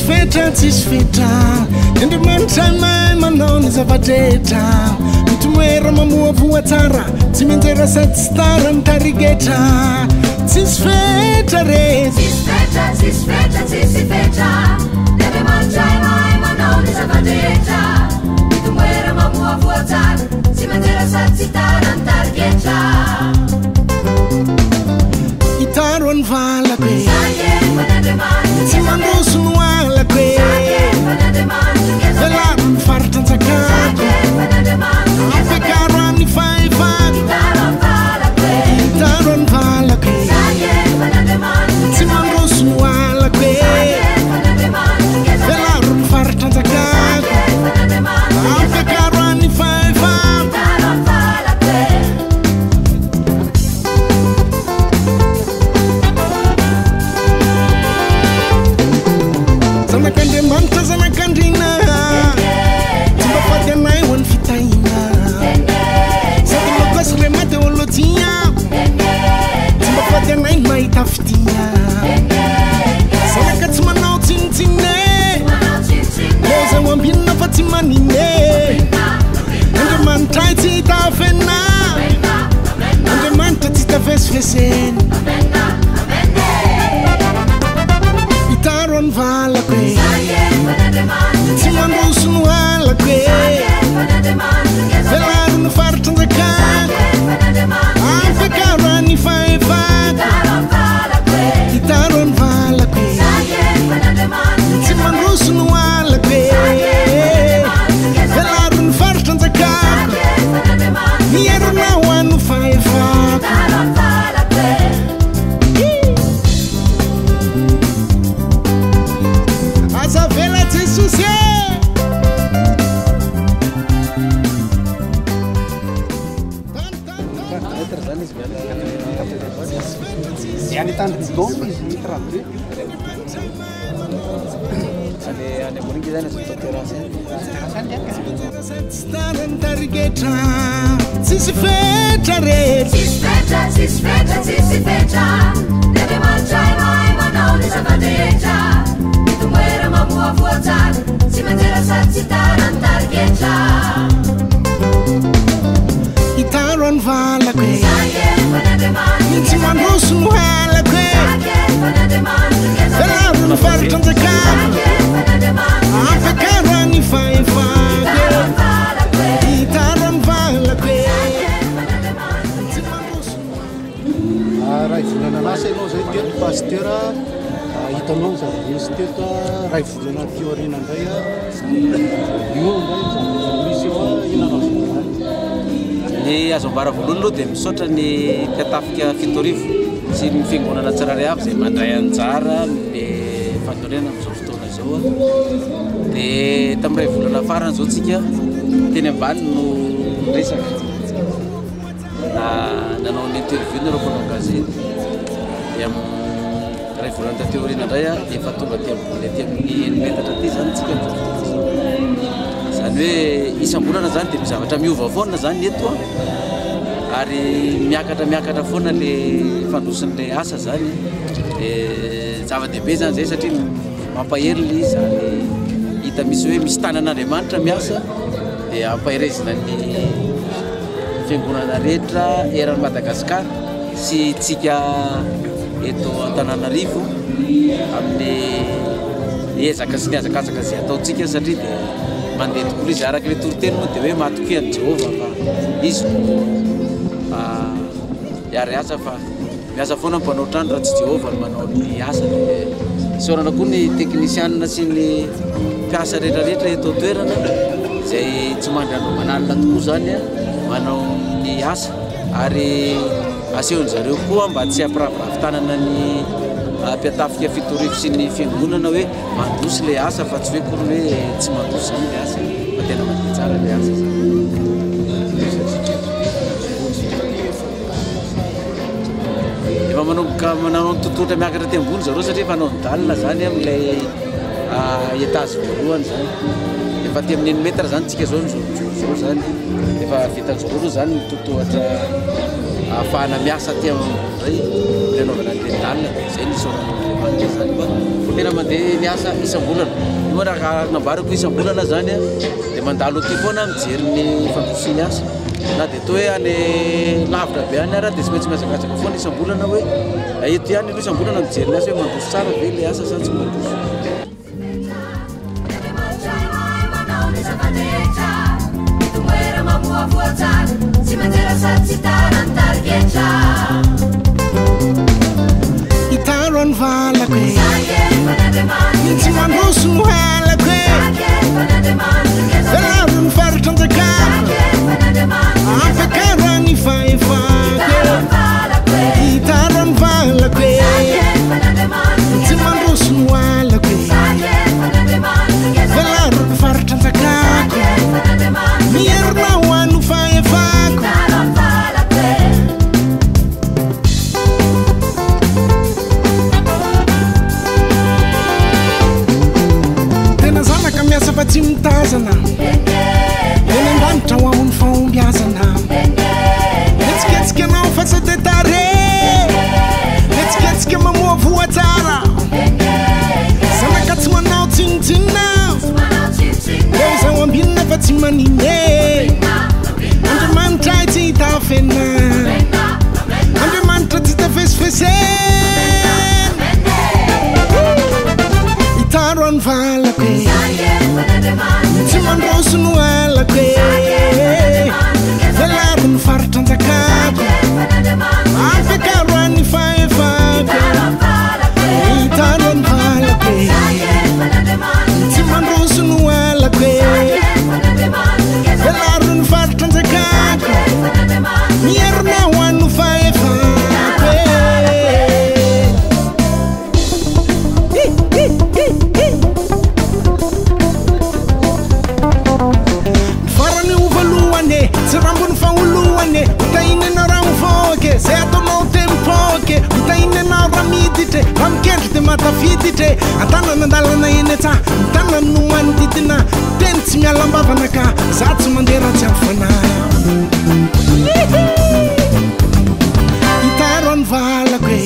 fetra, tsisy fetra. Andriamanitra mahay manao ny zava-drehetra. Mitomoera mamoavoa tsara, tsy mianjera sady tsy tara ny tarigetra. Tsisy fetra re. Tsisy fetra, tsisy fetra, tsisy fetra. Ny Andriamanitra mahay manao ny zava-drehetra. Mitomoera mamoavoa tsara, tsy mianjera sady tsy tara ny tarigetra. Itaro ny valako e. Zanak'Andriamanitra Tsy mandroso no halako e. Zanak'Andriamanitra ngeza be. Velaro ny faritra anjakako. Zanak'Andriamanitra ngeza be. Ampiakaro amin'ny fahefako. Itaro ny valako e. Itaro ny valako e. Zanak'Andriamanitra Tsy ngeza be. mandroso no halako e. Zanak'Andriamanitra ngeza be. Velaro ny faritra anjakako. Zanak'Andriamanitra ngeza be. Ampiakaro amin'ny fahefako. Itaro ny valako e. Zanak'Andriamanitra, zanak'Andriana. Tsy mba fady anay ho an'ny fitahiana. Sady lokasy re mateolojia. Tsy mba fady anay ny mahita fitia. Zanaka tsy manao tsinontsinona e. Manao tsinontsinona e. Loza ho ambinina fa tsy manina e. Andriamanitra ay tsy hita afenina. Andriamanitra tsy hita fesifesena. Itaro ny valako e. Zanak'Andriamanitra Tsy ngeza be. mandroso no halako e. Zanak'Andriamanitra ngeza be. Velaro ny faritra anjakako. Zanak'Andriamanitra ngeza be. Ampiakaro ny fahefako. Itaro ny valako e. Itaro ny valako e. Zanak'Andriamanitra Tsy ngeza be. mandroso no halako e. Zanak'Andriamanitra ngeza be. Velaro ny faritra anjakako. Zanak'Andriamanitra Ny ngeza be. herinao ano fahefako. Itaro ny valako e. Aza avela Jesosy e. Mètre zany izy miala. Any Tandridome izy 32. Any ambony ingy zany azo atao terrasse any. Terrasse any ka. Tsy tara ny tarigetra. Tsisy fetra re. Tsisy fetra, tsisy fetra, tsisy fetra. Ny Andriamanitra mahay manao ny zava-drehetra. Mitomoera mamoavoa tsara, tsy mianjera sady tsy tara ny tarigetra. Itaro ny valako e. Zanak'Andriamanitra Tsy ngeza be. mandroso no halako e. Zanak'Andriamanitra ngeza be. Velaro ny faritra anjakako. Zanak'Andriamanitra ngeza be. Ampiakaro ny fahefako. Itaro ny valako e. Itaro ny valako e. Zanak'Andriamanitra Tsy ngeza be. mandroso no Ray volana lasa ianao zay teto pasteur, hitanao ny zava-misy teto, ray volana aty aoriana indray io indray ny zavatra misy eo, inona no azo ambara? Ny azo ambara voalohany aloha dia misaotra ny mpiatafika 2007 sy ny fiangonana tsirairay avy izay mandray anjara ny fanorenana amin'izao fotoana izao. Dia tamin'ny ray volana farany izao tsika teny ambany no resaka na nanao ny interview nareo mpanao gazety. Dia ray volana taty aoriana indray efa tonga aty ambony aty amin'ny 6 metatra aty zany tsika amin'izao fotoana izao. Zany hoe isam-bolana zany dia misy zavatra miova foana zany eto ary miakatra foana le fandrosin'le asa zany. Dia zava-dehibe zany zay satria mampahery le izy ary hita misy hoe misy tanan'Andriamanitra miasa dia ampaherezina ny fiangonana rehetra eran'i Madagasikara sy tsika eto Antananarivo amin'ny ezaka sy ny hazakazaka izay ataontsika satria dia mandeha tokoa izy araka ilay toriteny moa dia hoe matokia an'i Jehovah fa izy no hiary asa fa miasa foana ny mpanao trano raha tsy Jehovah no manao ny asa. Dia isaorana koa ny teknisianina sy ny mpiasa rehetrarehetra eto an-toerana izay tsy mandry andro aman'alina tokoa zany manao ny asa ary asehon-dry zareo koa mba tsy hampiraviravy tanana ny mpiatafika 2007 sy ny fiangonana hoe mandroso ilay asa fa tsy hoe kory hoe tsy mandroso zany ilay asa fa tena mandeha tsara ilay asa zany. Efa manomboka manao ny tototra miakatra aty ambony zareo satria efa hanao ny dalle zany amin'ilay étage voalohany zany. Efa aty amin'ny 6 mètre zany tsika zao nijorojoro zao zany. Efa vitan-jareo aloha zany ny totohatra ahafahana miasa aty ambony. indray ny anaovana an'ilay dalle dia izay no isaorana an'Andriamanitra izany fa tena mandeha ny asa isam-bolana. Io moa raha nambarako isam-bolana izany dia mandalo aty foana mijery ny fandrosoan'ny asa. Na dia toa hoe any lavitra be any ara dia tsy maintsy mihazakazaka foana isam-bolana hoe eto ihany aloha isam-bolana mijery ny asa hoe mandroso tsara ve ilay asa sa tsy mandroso. Itaro ny valako e, tsy mandroso no halako e, velaro ny faritra anjakako, ampiakaro ny fahefako, itaro ny valako e, tsy mandroso no halako e, velaro ny faritra anjakako, mierina ho an'ny fahefako. Tena zanaka miasa fa tsy mitazana, eny an-danitra ho ahoan'ny fahombiazana. Hetsiketsika anao fa tsy de tare, hetsiketsika mamoa voa tsara. Zanaka tsy manao tsinontsinona, eo izaho ambinina fa tsy manine. Andriamanitra ahy tsy hita afenina, Andriamanitra tsy hita fesifesena. Itaro ny valako e, tsy mandroso no halako e, velaro ny faritra anjakako, ampiakaro ny fahefako. Itaro ny valako e, tsy mandroso no halako e, velaro ny faritra anjakako, mierina ho an'ny fahefako e. Ny farany ho voalohany e, tsy rambony fa ho lohany e, ho tahiny ianao raha mivoaka e, zay ataonao de mipoaka e, ho tahiny ianao raha miditra e, raha mikendry de mahatafiditra e, an-tanana an-dalana eny an-tsaha, ny tanana no manodidina, teny tsy miala am-bavana ka za tsy mandeha raha tsy ampy fanahy. Itaro ny valako e,